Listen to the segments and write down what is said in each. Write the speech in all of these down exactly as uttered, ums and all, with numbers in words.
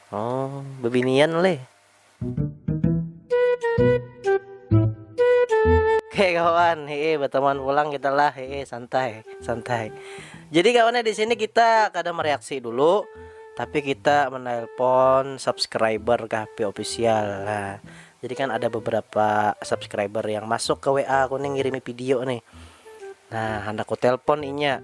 Oh, bebinian leh. Oke kawan, hehe, berteman pulang kita lah, hehe, santai, santai. Jadi kawannya di sini kita kada mereaksi dulu, tapi kita menelpon subscriber K H P official. Nah, jadi kan ada beberapa subscriber yang masuk ke W A aku nih ngirimi video nih. Nah, hendak ku telepon inya.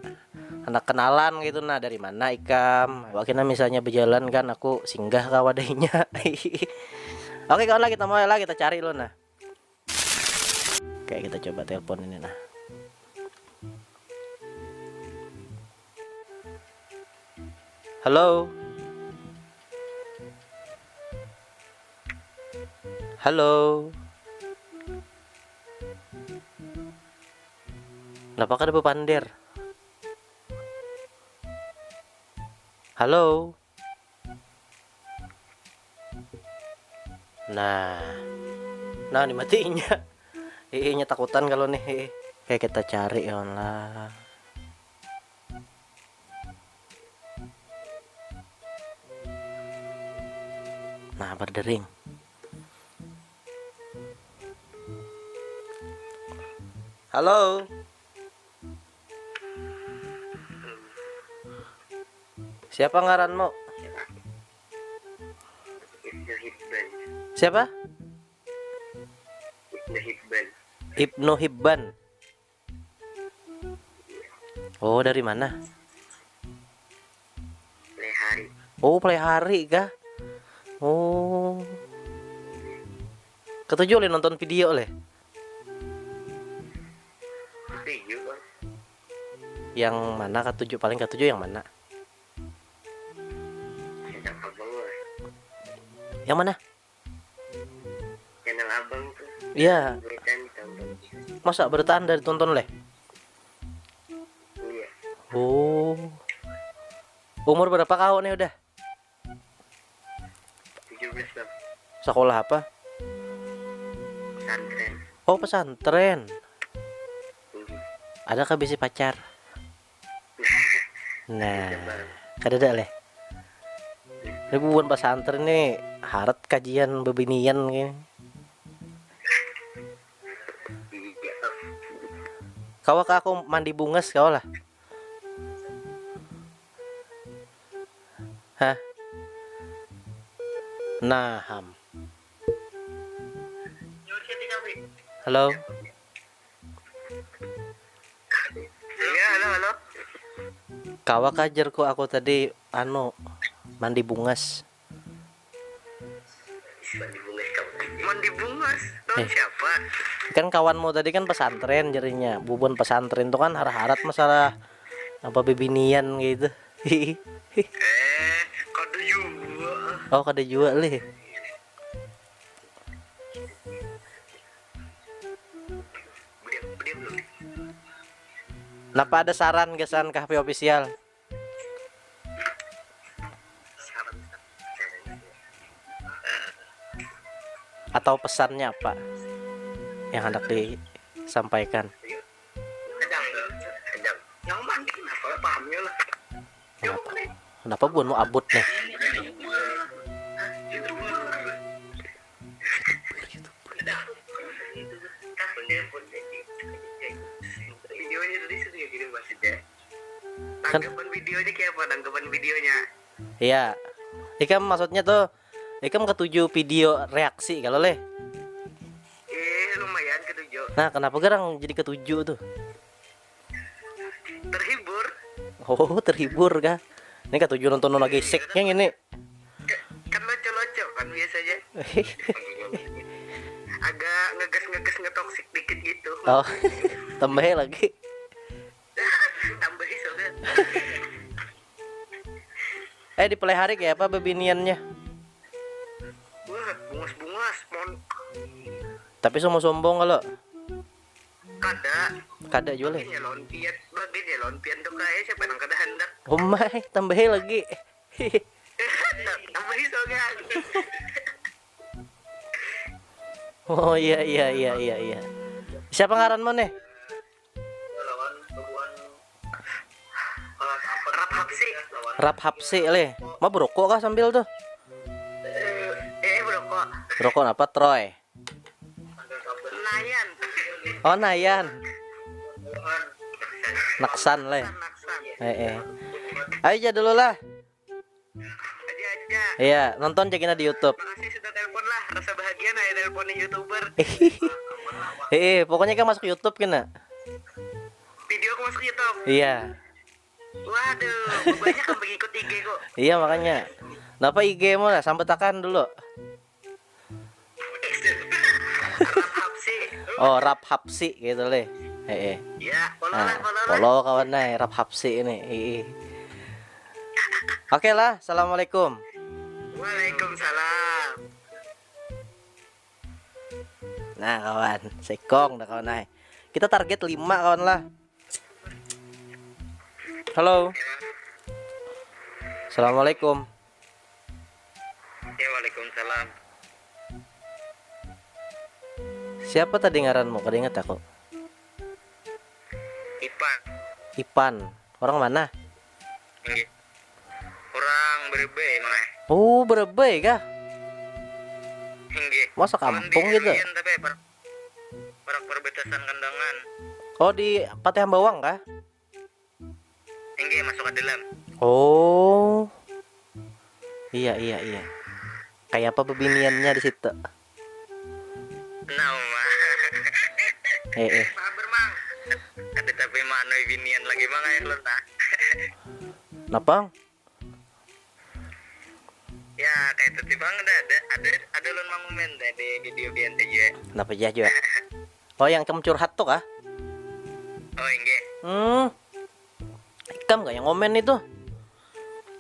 Handak kenalan gitu nah, dari mana ikam? Wak kena misalnya berjalan kan, aku singgah ke wadainya. Oke kawan lah, kita mulai lah, kita cari lo nah. Oke, kita coba telepon ini nah. Halo. Halo. Kenapa kada bepander? Halo. Nah. Nah, dimatiinya. Iinya takutan kalau nih. Kayak kita cari ya lah. Nah, berdering. Halo. Siapa ngaranmu? Siapa? Ibnu Hibban. Ibnu Hibban. Oh, dari mana? Plehari. Oh, Plehari kah? Oh. Ketuju oleh nonton video leh? Ketuju, Bang. Yang mana katuju, paling katuju yang mana? Yang abang lah. Yang mana? Channel abang tuh. Iya. Berita ditonton. Masa berita anda ditonton leh? Iya. Oh. Umur berapa kau nih udah? Tujuh belas, Bang. Sekolah apa? Pesantren. Oh, pesantren. Ada kah bisi pacar? Nah, kadada leh. Ini bubuhan pesantren nih, harat kajian bebinian kayaknya. Kawa kah aku mandi bungas, kawa lah? Hah? Nah, ham. Halo. Iya, halo, halo. Kawa kah, jarku aku tadi, anu, mandi bungas. Mandi bungas, kawan. Mandi bungas? Lawan siapa? Kan kawanmu tadi kan pesantren, jarinya. Bubuhan pesantren tuh kan harat-harat masalah apa bebinian gitu. Eh, kada jua. Oh, kada jua leh. Napa ada saran gasan K H P official? Atau pesannya apa yang hendak disampaikan? Kadang, kadang. Yang mana? Kenapa? Pahamnya lah. Kenapa? Kenapa buhanmu abut nih? Videonya tadi sudah kirim maksudnya. Kan tanggapan videonya kayak apa? Tanggapan videonya. Iya. Ikam maksudnya tuh, ikam ketuju video reaksi kalau leh? Eh, lumayan ketuju. Nah, kenapa garang jadi ketuju tuh? Terhibur. Oh, terhibur kah? Ini ketuju nonton nona geseknya ini. Kan lucu-lucu kan biasanya. Agak ngegas-ngegas ngetoksik dikit gitu. Oh, tambahnya lagi. Tambahi soalnya. Eh, di Plehari kayak apa bebiniannya? Wah, bungas-bungas, mon. Tapi sombong-sombong kalau. Kada. Kada jua leh. Bagian ya lawan pian, bagian ya lawan pian tuh kayak siapa yang kada hendak. Omai, tambahi lagi. Tambahi soalnya. Oh iya iya iya iya iya. Siapa ngaranmu nih? Lawan bubuhan Rap Hapsi. Rap Hapsi leh. Mau berokok kah sambil tuh? Rokok apa, Troy? Nayan. Oh, Nayan. Naksan leh. Eh, eh. Ayo aja dulu lah. Aja aja. Iya, nonton aja kena di YouTube. Makasih sudah telepon lah. Rasa bahagia nah ya telepon youtuber. Eh, eh, pokoknya kan masuk YouTube kena. Video aku masuk YouTube. Iya. Waduh, banyak yang mengikut I G kok. Iya, makanya. Napa I G mu lah, sambetakan dulu. Rap Hapsi. Oh, Rap Hapsi gitu leh. Eh, eh. Ya, follow lah, Nah, follow lah. follow kawan nah, Rap Hapsi ini. Ih, ih. Oke lah, assalamualaikum. Waalaikumsalam. Nah, kawan, sekong dah kawan nah. Kita target lima kawan lah. Halo. Assalamualaikum. Ya, waalaikumsalam. Siapa tadi ngaranmu? Kada ingat aku. Ipan. Ipan. Orang mana? Inggih. Orang Brebes emang eh. Oh, Brebes kah? Inggih. Masa Ulun di kampung gitu? Luyen, tapi per, per perbatasan Kandangan. Oh, di Patih Hambawang kah? Inggih, masuk ke dalam. Oh. Iya, iya, iya. Kayak apa bebiniannya di situ? Nah, Uma. Eh, eh. Sabar, Mang. Ada tapi manoi binian lagi, Mang, ayo lo nah. Napang? Ya, kayak itu sih, Bang. Ada ada ada ada lo mang komen tadi video bian aja. Napa aja juga? Oh, yang kamu curhat tuh kah? Oh, inggih. Hmm. Ikam gak yang komen itu?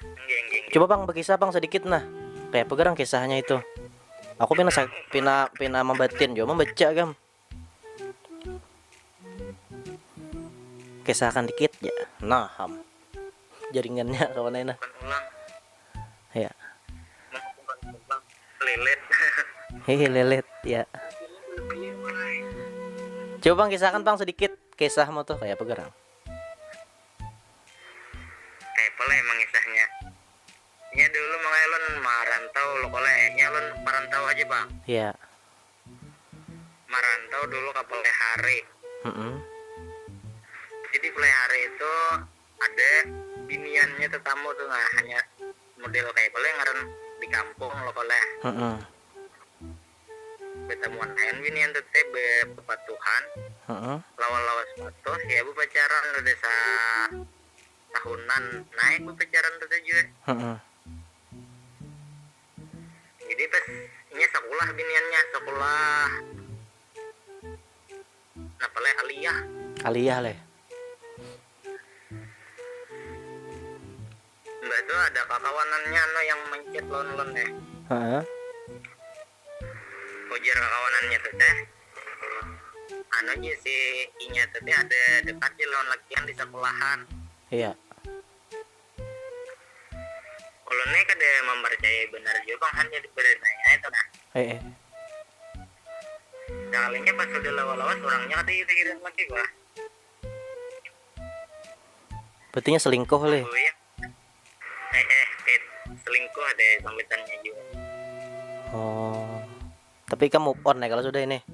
Inggih, inggih, inggih. Coba pang berkisah pang sedikit nah. Kayak apa garang kisahnya itu? Aku pina sa- pina pina membatin juga membaca gam. Kisahkan dikit ya. Nah, ham. Jaringannya kawan aja nah. Bukan ulang. Ya. Bukan ulang. Lelet. Hehe, lelet ya. Coba pang kisahkan pang sedikit kisahmu tuh kayak apa garang? Kayak apa lah emang kisahnya? Nya dulu Mang Elon marantau lo kole. Nya Elon marantau aja, Bang. Ya. Marantau dulu ke Pelihari. Mm-mm. Jadi Pelihari itu ada biniannya tetamu tuh, nah, hanya model kayak apa lah ngaran di kampung lo kole. Mm-mm. Betamuan lain binian tuh teh be- bepatuhan. Mm-mm. Lawas-lawas patuh ya bu pacaran udah sa tahunan naik bu pacaran tuh teh juga. Mm-mm. Jadi pas inya sekolah biniannya sekolah napa leh aliyah. Aliyah leh. Mbah tuh ada kakawanannya no yang mencet lon lon eh. Heeh. Ujar kakawanannya tuh teh anu aja si inya tuh teh ada dekat aja lawan lakian di sekolahan. Iya. Ulun nih kada mempercayai benar juga bang hanya diberi nanya itu nah. Eh, eh. Sekalinya pas sudah lawa-lawas orangnya kada pikiran lagi bah. Berarti nya selingkuh leh. Oh iya. Eh eh kayak selingkuh ada sambitannya juga. Oh. Tapi kamu move on ya kalau sudah ini.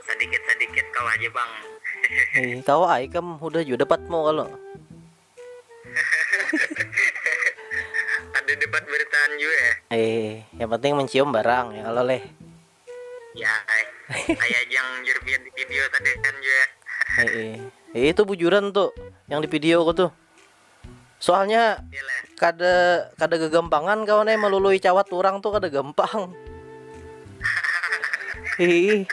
Sedikit-sedikit kau aja bang. Eh, kau ai kam udah juga dapatmu kalau. Ada dapat beritaan juga ya. Eh, yang penting mencium barang ya kalau leh. Ya, eh. Kayak yang jerpian di video tadi kan juga. Eh, eh. Eh, itu bujuran tuh yang di video aku tuh. Soalnya Iya lah. kada kada gegampangan kawan eh melului cawat orang tuh kada gampang. Ih.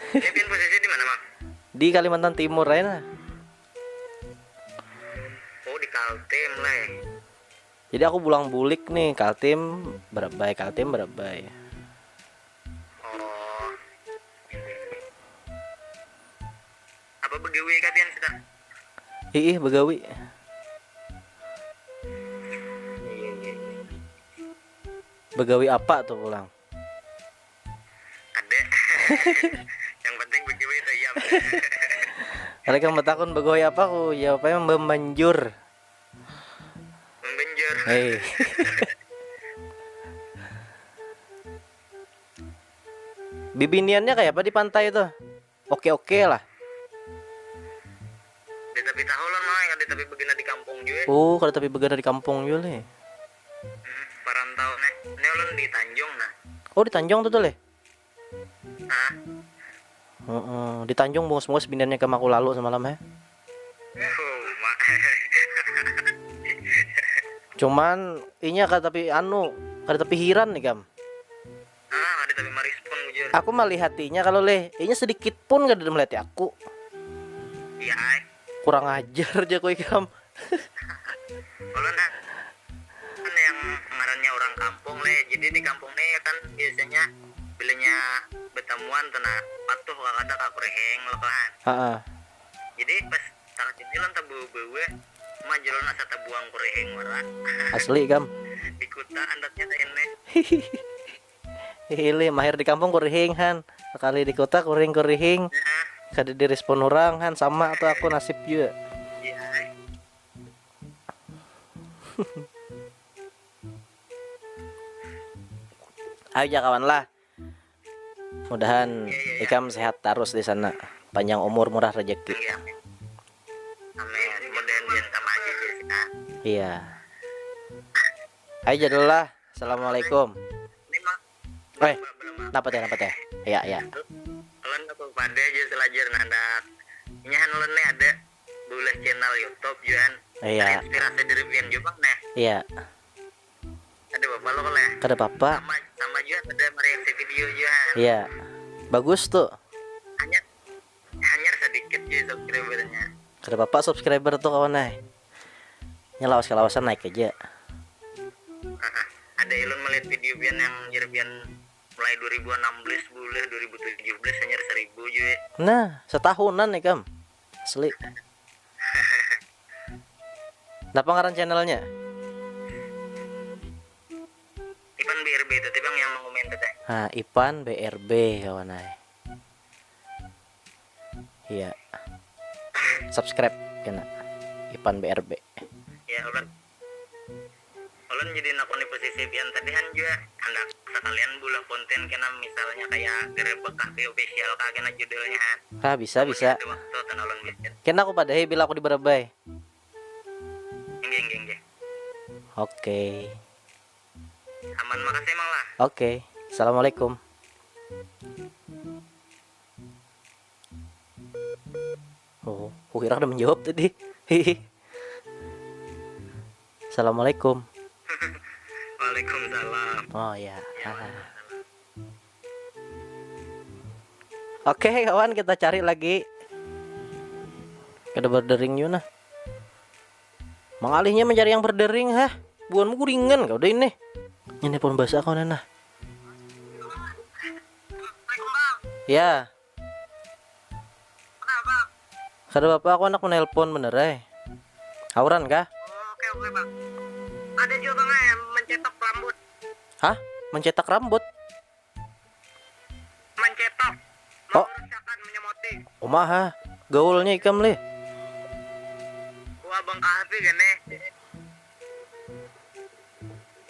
Ini pian posisi di mana, Mang? Di Kalimantan Timur aja nah. Oh, di Kaltim lah. Jadi aku bulang bulik nih, Kaltim Barabai, Kaltim Barabai. Oh. Apa begawi kah pian sedang? Ih, begawi. Iya, iya. Begawi apa tuh pulang? Ada. Yang penting begawi itu iya. Ada yang batakun begawi apa, ku jawabnya membanjur. Membanjur. Hei. Bibiniannya kayak apa di pantai tuh? Oke-oke lah. Di tapi tahu lah, Mang, yang di tapi begina di kampung juga. Oh, kada tapi begana di kampung juga leh. Hmm, parantau nih. Ini ulun di Tanjung nah. Oh, di Tanjung tuh tuh leh. Nah, Heeh, di Tanjung bungus-bungus biniannya ke aku lalu semalam he. Uma. Cuman inya kada tapi anu, kada tapi hiran nih kam. Ah, ada tapi marespon bujur. Aku melihatinya kalau leh, inya sedikit pun kada melihati aku. Iya, ay. Kurang ajar aja kau ikam. Ulun nah, kan yang ngarannya orang kampung leh. Jadi di kampung nih kan biasanya bilanya bertemuan tuh nah, patuh kakada ka kurihing lo kan. Heeh. Jadi pas tangah sini ulun tabawa-bawa, mah jar ulun asa tabuang kurihing wara. Asli kam. Di kuta andatnya kayak ini. Hili mahir di kampung kurihing han. Sekali di kota kuring-kurihing. Kada direspon orang han, sama tuh aku nasib juga. Iya, ay. Ayo ja kawan lah. Mudahan ikam sehat terus di sana. Panjang umur, murah rezeki. Iya, amin. Amin. Mudahan dia sama aja sih nah. Iya. Ayo ja dulu lah. Assalamualaikum. Ini mah Eh, belum, belum. Napa teh, napa teh? Ya, ya. Ulun apa pada aja selajar nandak. Ini han ulun nih ada bulah channel YouTube juan. Iya. Inspirasi diri pian juga nih. Iya. Ada bapak lo lah. Kada apa-apa. Sama sama juga ada mereaksi video juan. Iya. Bagus tuh. Hanya hanya sedikit sih subscribernya. Kada apa-apa subscriber tuh kawan ay. Nya lawas kalawasan naik aja. Ada ulun melihat video pian yang jar pian mulai dua ribu enam belas bulan dua ribu tujuh belas hanya seribu juga. Nah, setahunan nih kam. Asli. Napa ngaran channelnya? Ipan B R B itu teh bang yang mengomen teh. Nah, Ipan B R B kawan ay. Iya. Subscribe kena Ipan B R B. Ya ulun ulun jadi nakoni posisi pian tadi han juga hendak sekalian bulah konten kena misalnya kayak gerebek kahfi official kah kena judulnya han. Ah, bisa, bisa. Ada waktu tan ulun bikin. Kena aku padahi bila aku di Barabai. Enggak enggak enggak. Oke. Aman makasih mang lah. Oke. Assalamualaikum. Oh, kukira kada menjawab tadi. Assalamualaikum. Waalaikumsalam. Oh ya. Oke kawan, kita cari lagi. Kada berdering jua nah. Mengalihnya mencari yang berdering hah. Buanmu guringan kau dah ini. Ini pun bahasa kau nah. Ya. Kada apa-apa, aku anak menelpon bener eh. Auran kah? Oke oke bang. Ada juga bang yang mencetak rambut. Hah? Mencetak rambut? Mencetak. Oh. Merusakan menyemoti. Umaha. Gaulnya ikam lih. Wah bang kahfi gini.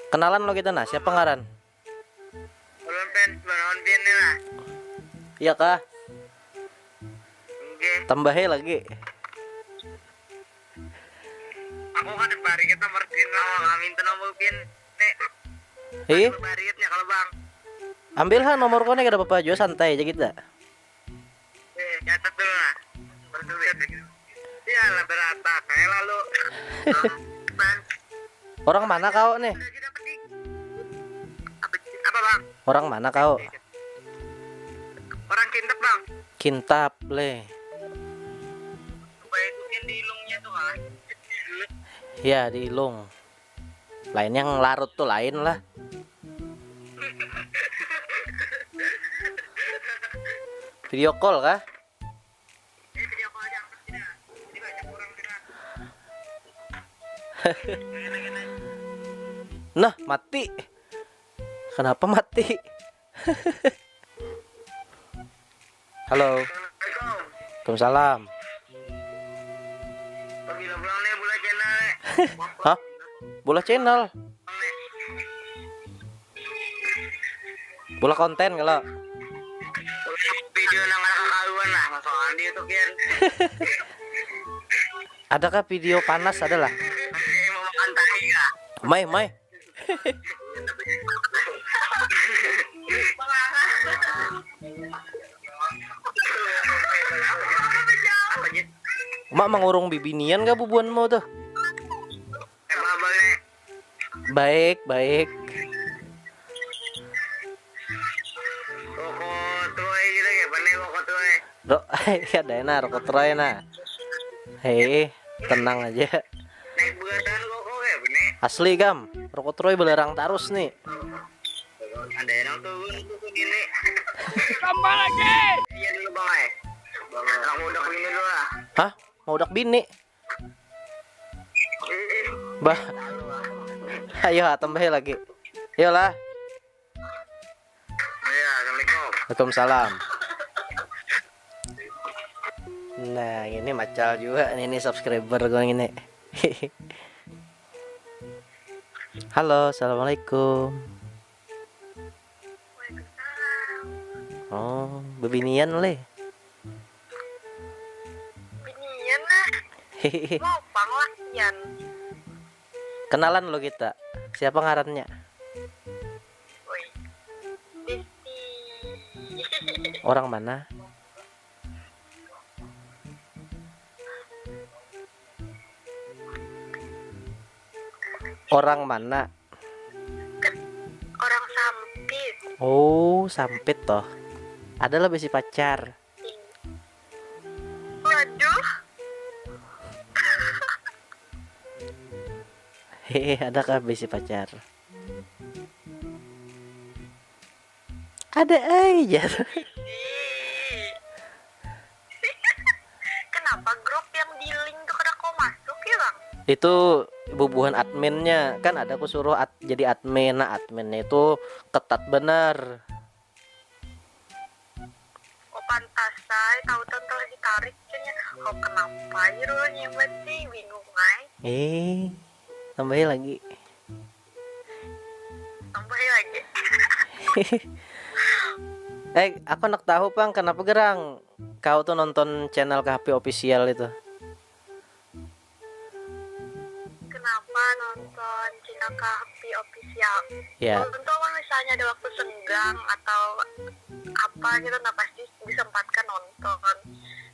Kenalan lo kita nah, siapa ngaran? Ulun fans banaon pian nih lah. Iya kah? Enggak. Tambahi lagi. Aku kada bari kita mertin lah. Amin tuh nomor pian. Nih. Ih, Bariatnya kalau bang. Ambil ha nomor kau nih, kada apa-apa jua, santai aja kita. Eh, catat dulu lah. Berduit. Iyalah berapa kayak lalu. Bang, Orang mana kau nih? Udah aja dapat nih. Apa, apa bang? Orang mana kau? Orang Kintab bang. Kintab leh. Supaya itu yang di ilungnya tuh kan. Ya, di ilung. Lain yang larut tuh lain lah. Video call kah? Ini video call aja angkat tidak. Ini banyak orang tidak. Nah, mati. Kenapa mati? Halo. Assalamualaikum. Waalaikumsalam. Bila pulang nih, bola channel nih. Hah? Bola channel? Bola konten kalau. Video nang ada kakaluan lah, masuk di YouTube ya. Adakah video panas? Ada lah. Mau makan tahi ya? Mai, mai. Mak mangurung bibinian kah bubuhan mau tuh? Baik, baik. Rokok tuai gitu kayak mana rokok tuai? Ro, ya deh nah, rokok tuai nah. Hei, tenang aja. Naik begadang rokok kayak mana? Asli gam, rokok tuai belerang terus nih. Ada yang turun tuh gini. Tambah lagi. Iya dulu bang ay. Bang, anak muda ini dulu lah. Hah? Mau udak bini? Bah. Ayo, tambahi lagi. Yolah. Iya, assalamualaikum. Waalaikumsalam. Nah, ini macal juga nih, ini subscriber gue ini. Halo, assalamualaikum. Waalaikumsalam. Oh, bebinian leh. Binian lah. Mau pang lah kian. Kenalan lo kita. Siapa ngarannya? Woi. Desti. Orang mana? Orang mana? Orang Sampit. Oh, Sampit toh. Ada lah bisi pacar. Waduh. Hehe, adakah bisi pacar? Ada aja. Kenapa grup yang di link tuh kada kau masuk ya bang? Itu bubuhan adminnya, kan ada aku suruh ad, jadi admin. Nah, adminnya itu ketat benar. Oh pantas ay, tautan telah ditarik kayaknya. Oh kenapa ya dulunya berarti bingung ay. Eh, tambahin lagi. Tambahin lagi. Eh, aku nak tahu pang kenapa gerang kau tuh nonton channel K H P official itu. Kenapa nonton Cina Kahfi official? Ya. Untuk misalnya ada waktu senggang atau apa gitu, nah pasti disempatkan nonton.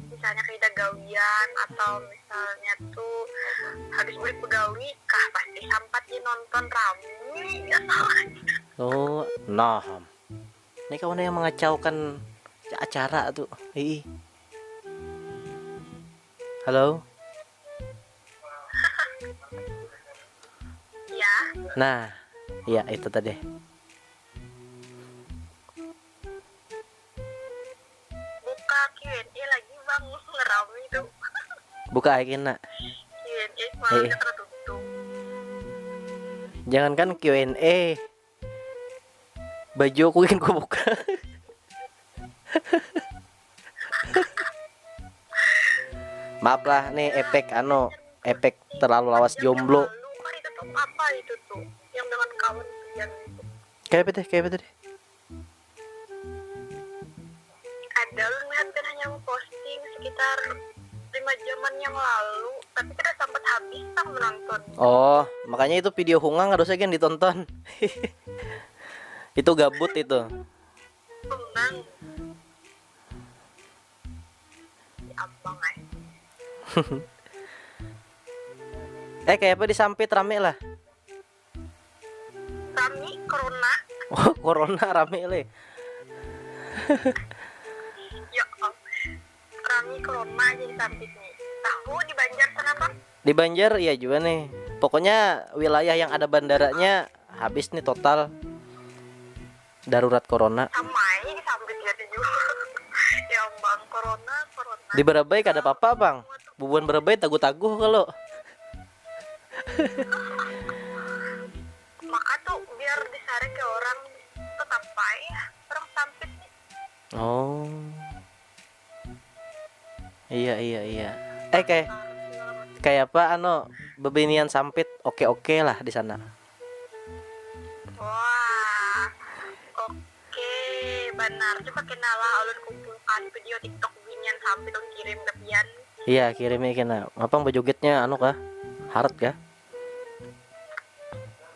Misalnya kayak ada gawian atau misalnya tuh habis balik begawi, kah pasti sampat di nonton rami. Oh, nah. Ini kawan yang mengacaukan acara tuh. Hei. Halo. Ya. Nah, iya itu tadi. Buka Q and A lagi bang, ngerami tuh. Buka aja nak. Q and A malamnya tertutup. Jangankan Q and A, baju aku ingin ku buka. Maaf lah, nih efek anu, efek terlalu lawas jomblo. Apa itu tuh? Yang dengan kawan pian itu. Kayak apa teh? Kayak apa tadi? Ada lu ngeliat kan hanya memposting sekitar lima jaman yang lalu, tapi kita sempat habis tang menonton. Oh, makanya itu video hungang harusnya kan ditonton. Itu gabut itu. Hungang. Ya ampang ay. Eh, kayak apa di Sampit rame lah? Rami corona. Oh, corona rame le. Ya Allah. Rami corona aja di Sampit nih. Tahu di Banjar kenapa? Di Banjar iya juga nih. Pokoknya wilayah yang ada bandaranya habis nih total. Darurat corona. Sama aja di Sampit ya juga. Ya bang, corona, corona. Di Barabai kada apa-apa bang. Bubuhan Barabai taguh-taguh kalau. Maka tuh biar disarik ke orang tetap baik ya, orang Sampit nih. Oh. Iya, iya, iya. Eh, kayak Kayak apa, anu, bebinian sampit, oke-oke lah di sana. Wah, oke, banar. Coba kena lah ulun kumpulkan video TikTok binian sampit, ulun kirim ke pian. Iya, kirim ya kena. Apa yang berjogetnya, anu kah? Hard kah?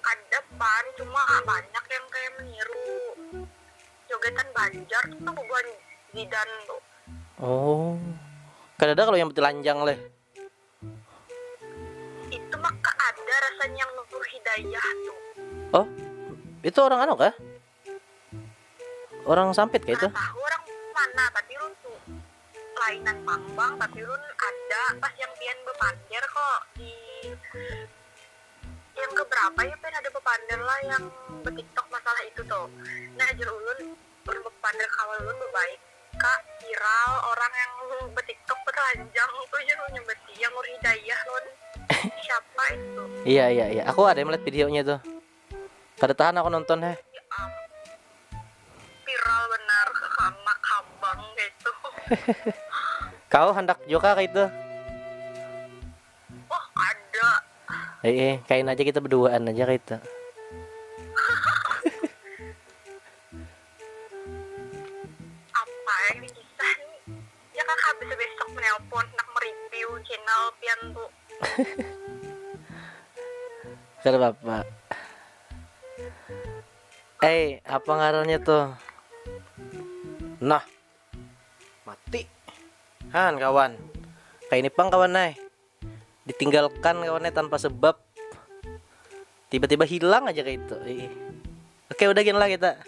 Kada pan, cuma banyak yang kayak meniru jogetan Banjar tuh, bubuhan Zidan tuh. Oh. Kada ada kalau yang telanjang leh. Itu maka ada rasanya yang Nur Hidayah tuh. Itu orang anu kah? Orang sampit kah itu? Tahu orang mana, tapi ulun tuh lainan pang bang, tapi ulun ada pas yang pian bepander kok di yang keberapa ya, pian ada bepander lah yang betiktok masalah itu tuh. Nah, jar ulun, ulun bepander kawan ulun bebaik kak, viral orang yang betiktok betelanjang tuh, jar ulun, nyebeti yang Nur Hidayah lon. Siapa itu? Iya, iya, iya. Aku ada yang melihat videonya tuh. Kada tahan aku nonton, heh. Ya am-, viral benar, kekana kabang gitu. Kau handak juga kayak itu? Wah, ada. Eh, eh, kain aja kita berduaan aja kayak itu. Apa yang dikisah nih? Ya, kakak bisa besok menelpon, nak mereview channel pian tuh. Kada apa-apa. Eh, apa ngarannya tuh? Nah, mati. Han, kawan. Kayak ini pang, kawan, ay. Ditinggalkan, kawan, ay, tanpa sebab. Tiba-tiba hilang aja kayak itu. Ih. Oke, udah gini lah kita.